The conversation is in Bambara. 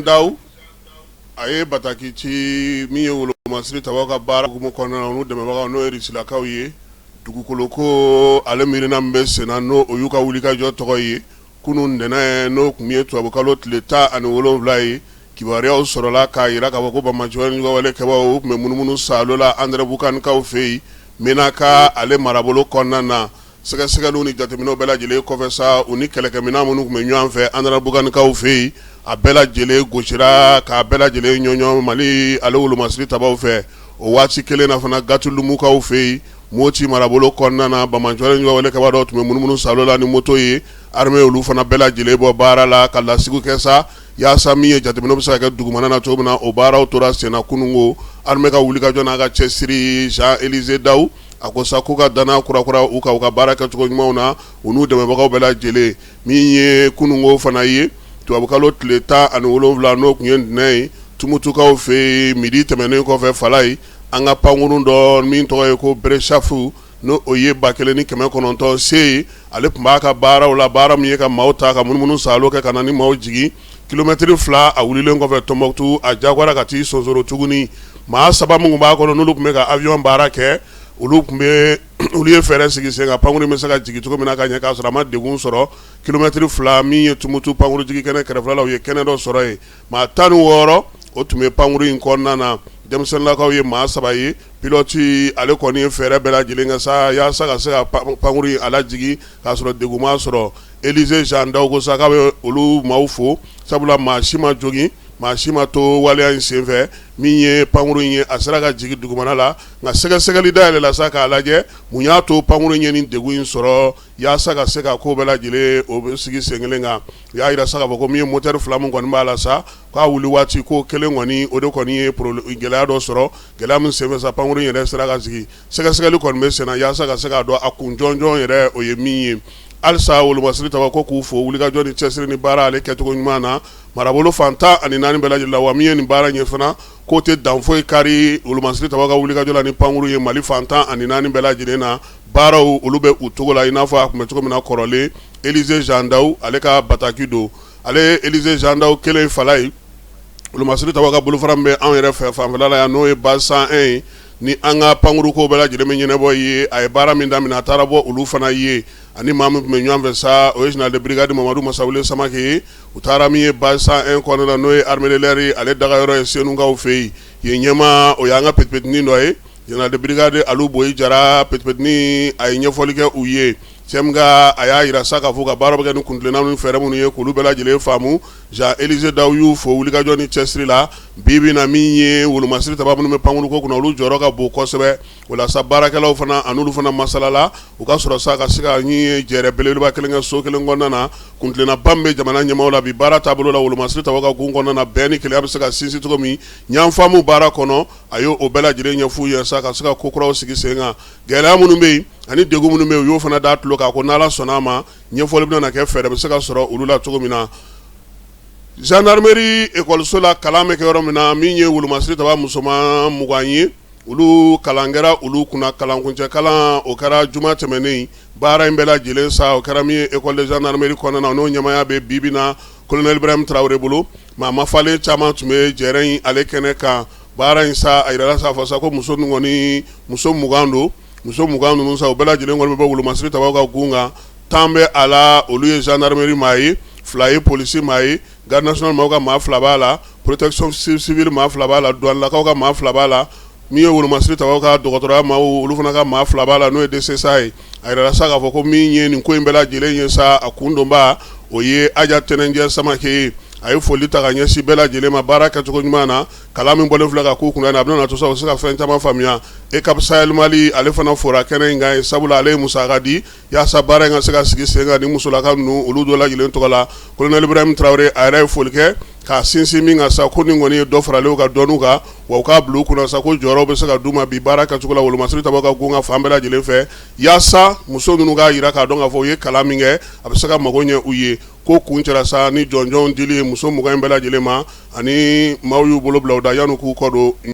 Daw a ye bataki ci min ye wolomasiri tabaw ka baara hukumu kɔnɔna na, n'u dɛmɛbagaw n'o ye Rusilakaw ye. Dugukolo ko ale miirina min bɛ senna, n'o o y'u ka wulikajɔ tɔgɔ ye. Kunun ntɛnɛn, n'o tun ye tubabukalo tile 17 ye, kibaruyaw sɔrɔla k'a jira k'a fɔ ko banbaanci wale kɛbaaw u tun bɛ munumunu saalo la Anderamboukane-kaw fɛ yen, Menaka ale marabolo kɔnɔna na. Sɛgɛsɛgɛliw ni jateminɛw bɛɛ lajɛlen kɔfɛ sa, u ni kɛlɛkɛminɛn minnu tun bɛ ɲɔgɔn fɛ Anderamboukane-kaw fɛ yen, a bɛɛ lajɛlen gosira k'a bɛɛ lajɛlen ɲɔɲɔ Mali ale wolomasiri tabaw fɛ. O waati kelen na fana, Gatulumukaw fɛ yen, Moti marabolo kɔnɔna na, banbaanci wale kɛbaa dɔw tun bɛ munumunu saalo la ni moto ye. Armée olu fana bɛɛ lajɛlen bɔ baara la ka lasigi kɛ sa, yaasa min ye jateminɛw bɛ se ka kɛ dugumana na cogo min na. O baaraw tora senna kununko. Armée ka wulikajɔ n'a ka cɛsiri, Jean Élisée Dawu a ko sa k'u ka danaya kurakura u kan u ka baara kɛcogo ɲumanw na, u n'u dɛmɛbagaw bɛɛ lajɛlen. Min ye kununko fana ye, tubabukalo tile 17, n'o tun ye ntɛnɛn ye, Tumutukaw fɛ yen, midi tɛmɛnen kɔfɛ, Falayi, an ka pankurun dɔ min tɔgɔ ye ko Beresafu, n'o o ye 1900 se ye, ale tun b'a ka baaraw la, baara min ye ka maaw ta ka munumunu saalo kɛ ka na ni maaw jigin. Kilomɛtiri 2 a wulilen kɔfɛ Tɔnbɔkutu, a jagoyara ka t'i sonsoro tuguni. Maa saba minnu b'a kɔnɔ, n'olu tun bɛ ka avion baara kɛ, olu tun bɛ olu ye fɛɛrɛ sigi sen kan pankurun bɛ se ka jigin cogo min na ka ɲɛ, k'a sɔrɔ a ma degun sɔrɔ. Kilomɛtiri 2 min ye Tumutu pankurun jigin kɛnɛ kɛrɛfɛla la, u ye kɛnɛ dɔ sɔrɔ yen. Maa 16 o tun bɛ pankurun in kɔnɔna na. Denmisɛnninlakaw ye maa saba ye. Pilote ale kɔni ye fɛɛrɛ bɛɛ lajɛlen kɛ sa yaasa ka se ka pankurun in a lajigin k'a sɔrɔ degun ma sɔrɔ. Élisée Jean Dawu ko sa k'a bɛ olu maaw fo, sabula maa si ma jogin, maa si ma to waleya in senfɛ. Min ye pankurun in ye, a sera ka jigin dugumana la, nka sɛgɛsɛgɛli dayɛlɛla sa k'a lajɛ mun y'a to pankurun in ye nin degun in sɔrɔ, yaasa ka se ka ko bɛɛ lajɛlen o bɛ sigi sen kelen kan. U y'a jira sa k'a fɔ ko min ye moteur fila min kɔni b'a la sa, k'a wuli waati ko kelen kɔni, o de kɔni ye gɛlɛya dɔ sɔrɔ. Gɛlɛya min senfɛ sa, pankurun in yɛrɛ sera ka jigin. Sɛgɛsɛgɛli kɔni bɛ senna yaasa ka se k'a dɔn a kun jɔnjɔn yɛrɛ o ye min ye. Halisa wolomasiri tabaw ko k'u fo wulikajɔ ni cɛsiri ni baara ale kɛcogo ɲuman na marabolo fan 14 bɛɛ lajɛlen la. Wa min ye nin baara ɲɛ fana, k'o tɛ dan foyi kari wolomasiri tabaw ka wulikajɔ la ni pankurun ye Mali fan 14 bɛɛ lajɛlen na. Baaraw olu bɛ u cogo la i n'a fɔ a tun bɛ cogo min na kɔrɔlen. Élisée Jean Dawu ale ka bataki don. Ale Élisée Jean Dawu kelen Falayi, wolomasiri tabaw ka bolofara min bɛ anw yɛrɛ fɛ fanfɛla la yan, n'o ye base 101 ye, ni an ka pankurun ko bɛɛ lajɛlen bɛ ɲɛnabɔ ye, a ye baara min daminɛ, a taara bɔ olu fana ye. Ani maa min tun bɛ ɲɔgɔn fɛ sa, o ye général de brigade Mamadu Masawule Samake ye. U taara min ye base 101 kɔnɔna na, n'o ye armée de l'air ale dagayɔrɔ ye Senukaw fɛ yen. Yen ɲɛmaa, o y'an ka petit-petitnin dɔ ye, général de brigade Alu Boyi Jara. Petit-petitnin a ye ɲɛfɔli kɛ u ye cɛ min ka, a y'a jira sa k'a fɔ ka baara bɛ kɛ ni kuntilenna ni fɛɛrɛ minnu ye, k'olu bɛɛ lajɛlen faamu. Jean Élisée Dawu y'u fo wulikajɔ ni cɛsiri la. Bi bi na, min ye wolomasiri taba minnu bɛ pankurun ko kunna, olu jɔyɔrɔ ka bon kosɛbɛ. O la sa, baarakɛlaw fana an'olu fana masalala, u ka sɔrɔ sa ka se ka ye jɛrɛ belebeleba kelen kɛ so kelen kɔnɔna na. Kuntilennaba min bɛ jamana ɲɛmaaw la bi baara taabolo la, wolomasiri taba ka gun kɔnɔna na, bɛn ni kelenya bɛ se ka sinsin cogo min ɲan faamu baara kɔnɔ, a y'o bɛɛ lajɛlen ɲɛf'u ye sa ka se ka ko kuraw sigi sen kan. Gɛlɛya minnu bɛ yen ani degun minnu bɛ yen, u y'o fana da tulo kan. Ko n'Ala sɔnna a ma, ɲɛfɔli bɛna kɛ, fɛɛrɛ bɛ se ka sɔrɔ olu la cogo min na. Gendarmerie ekɔliso la, kalan bɛ kɛ yɔrɔ min na, min ye wolomasiri taba musoman 20 ye, olu kalan kɛra olu kunna. Kalankuncɛ kalan o kɛra juma tɛmɛnen. Baara in bɛɛ lajɛlen sa, o kɛra min ye école de gendarmerie kɔnɔna na, n'o ɲɛmaaya bɛ bi bi na colonel Ibrahim Traoré bolo. Maa mafalen caman tun bɛ jɛrɛ in ale kɛnɛ kan. Baara in sa, a yirala sa fɔ sa ko muso ninnu kɔni, muso 20 don. Muso 20 ninnu sa, u bɛɛ lajɛlen kɔni bɛ bɔ wolomasiri tabaw ka gun kan. 10 bɛ a la, olu ye gendarmerie maa ye, fila ye polisi maa ye, garde nationale maaw ka maa fila b'a la, protection civile maa fila b'a la, douanelakaw ka maa fila b'a la, min ye wolomasiri tabaw ka dɔgɔtɔrɔya maaw, olu fana ka maa fila b'a la, n'o ye DCSA ye. A yirala sa k'a fɔ ko min ye nin ko in bɛɛ lajɛlen ye sa, a kundonba o ye Aja Tɛnɛnjɛ Samake ye. A ye foli ta ka ɲɛsin bɛɛ lajɛlen ma baara kɛcogo ɲuman na. Kalan min bɔlen filɛ ka k'u kunna, a bɛna to sa u se ka fɛn caman faamuya. EUCAP Sahel Mali ale fana fora kɛnɛ in kan, sabula ale ye musaka di yaasa baara in ka se ka sigi sen kan ni musolaka ninnu olu dɔ lajɛlen tɔgɔ la. Colonel Ibrahim Traoré a yɛrɛ ye foli kɛ k'a sinsin min kan sa, ko nin kɔni ye dɔ faralen u ka dɔnniw kan, wa u k'a bila u kunna sa ko jɔyɔrɔ bɛ se ka d'u ma bi baara kɛcogo la wolomasiri tabaw ka gun kan fan bɛɛ lajɛlen fɛ, yaasa muso ninnu k'a jira k'a dɔn k'a fɔ u ye kalan min kɛ, a bɛ se ka mago ɲɛ u ye. Ko kuncɛra sa ni jɔnjɔn dili ye muso 20 in bɛɛ lajɛlen ma, ani maaw y'u bolo bila u da yanni k'u kɔ don.